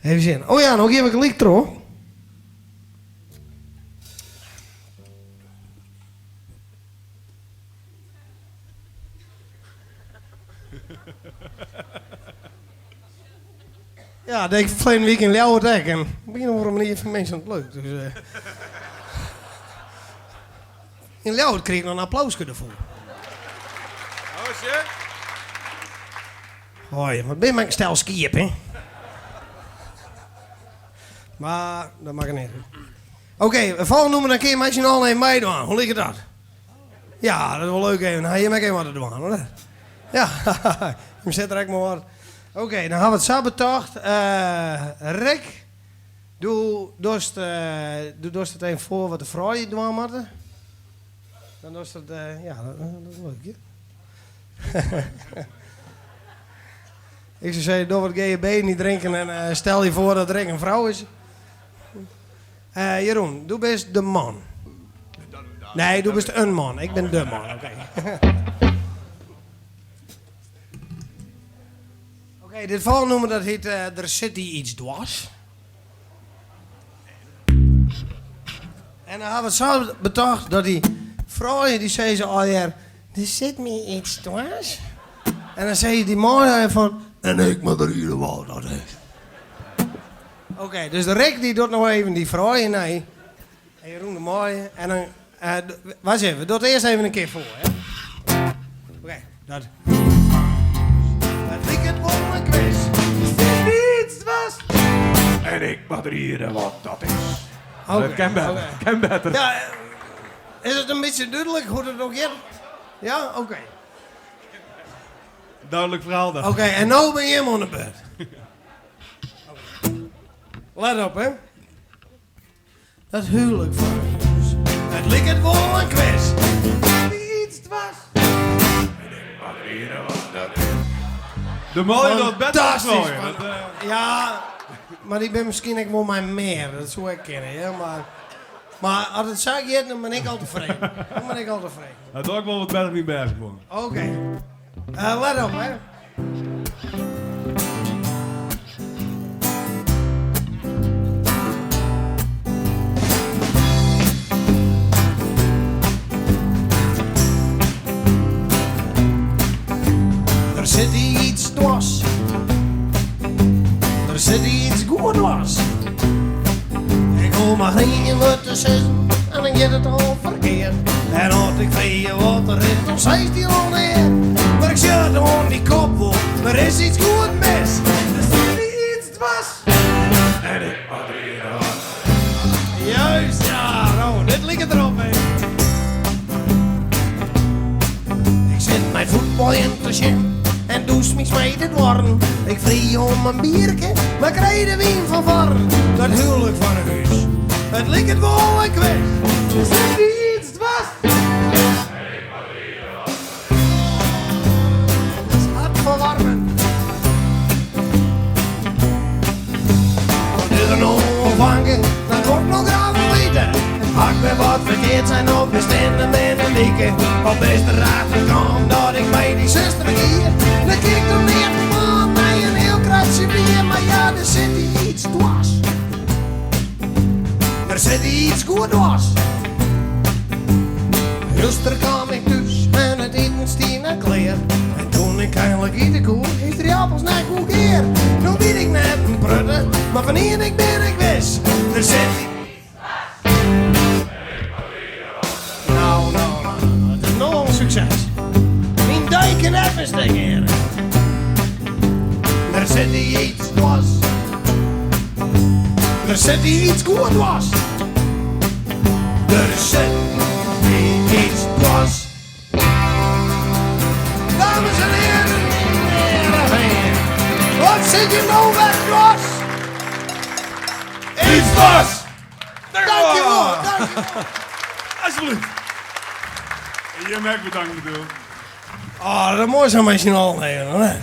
Even sjen. Oh ja, no gean we gelyk troch. Ja, dat die ik ferleden wike yn Ljouwert ek. En op ien of oare manier fine minsken it leuk. Dus, eh, yn Ljouwert krige ik noch in applauske derfoar. Oh shit. Hoi, wat bin mar in stel skiep, hè? Mar dat makket net út. Oké, it folgjende nûmer dan kinne je mei syn allen even meidwaan. Hoe liket dat? Ja, dat is wol leuk even. Dan ha jim ek even wat te dwaan, hoor. Ja, jim sitte der ek mar wat. Oké, dan ha we it sa betocht. Rick, do dochst, do dochst it even foar wat de froulju dwaan moatte. Dan dochst it, ja, dat is leuk, hè? Ik soe sizze, doch wat GHB niet drinken en stel je foar dat Rick in frou is. Jeroen, do bist de man. Nee, do bist in man. Ik bin de man, oké. Oké, dit folgjende nûmer dat hjit Der sit dy iets dwars. En dan ha we it sa betocht dat dy froulju dy sizze allegear, Der sit my iets dwars. En dan sizze dy manlju fan, En ik moat riede wat dat is. Oké, dus de Rick dy docht no even dy froulju nei. En Jeroen de manlju. En dan, wacht even, we dogge it earst even in kear foar, hè. Oké, dat. It liket wol in kwis. Der sit iets dwars. En ik moat riede wat dat is. Oké. Dat kin better, kin better. Ja, is it in bytsje dúdlik hoe't it no giet? Ja? Oké. Duidelijk verhaal dan. Oké, en no bin jim oan de beurt. Let op, hè. Dat huwelijk fan ús, it liket wol in kwis. Iets dwars. De manlju docht better dan de Fantastysk. froulju. Dat, Ja, mar dy binne miskien ek wol mei mear, dat soe ek kinne, hè. Mar, mar as it sa giet, dan bin ik al tefreden. Dan bin ik al tefreden. Dat doch ik wol wat better myn bêst gewoan. Oké. Let op, hè. Der sit iets dwars. Der sit iets goed dwars. Ik hoech mar ien wurd te sizzen en dan giet it al ferkeard. En as ik freegje wat der is, dan seist dy al neat. Mar ik sjoch it oan dyn kop wol, der is iets goed mis. Der sit dy iets dwars. En ik moat riede wat. Juist, ja, no, dit liket derop, hè. Ik sit nei fuotbaljen te sjen en do smytst my de doarren. Ik freegje om in bierke, mar krij de wyn fan foarren. Dat huwlik fan ús, it liket wol in kwis. Der sit iets dwars. Dat is hartferwarmend. Wat is der no oan fanke, dat wol ik no graach wol witte. Ha ik wer wat ferkeard sein of bist in in in wike? Of bist der achter kaam dat ik mei dyn suster gie? Dan kin ik der neat fan mei in hiel kratsje bier, mar ja, der sit iets dwars. Der sit iets goed dwars. Juster kaam ik thús en it iten stie net klear. En doe't ik einlik ite koe, is de appels net goed gear. No wit ik net in prutte, mar fan ien ding bin ik wis. Der sit No, no, no, no, it is no al in sukses. Myn dei kin net mear stik gean. Der sit iets dwars. Der sit iets goed dwars. Der sit iets dwars. Dames en hearen, Heerenveen. Wat sit je no wer dwars? Iets dwars! Dankjewol, dankjewol. Alsjeblieft. En jim ek bedankt natuerlik. Oh, dat is moai sa mei syn allen even, hè.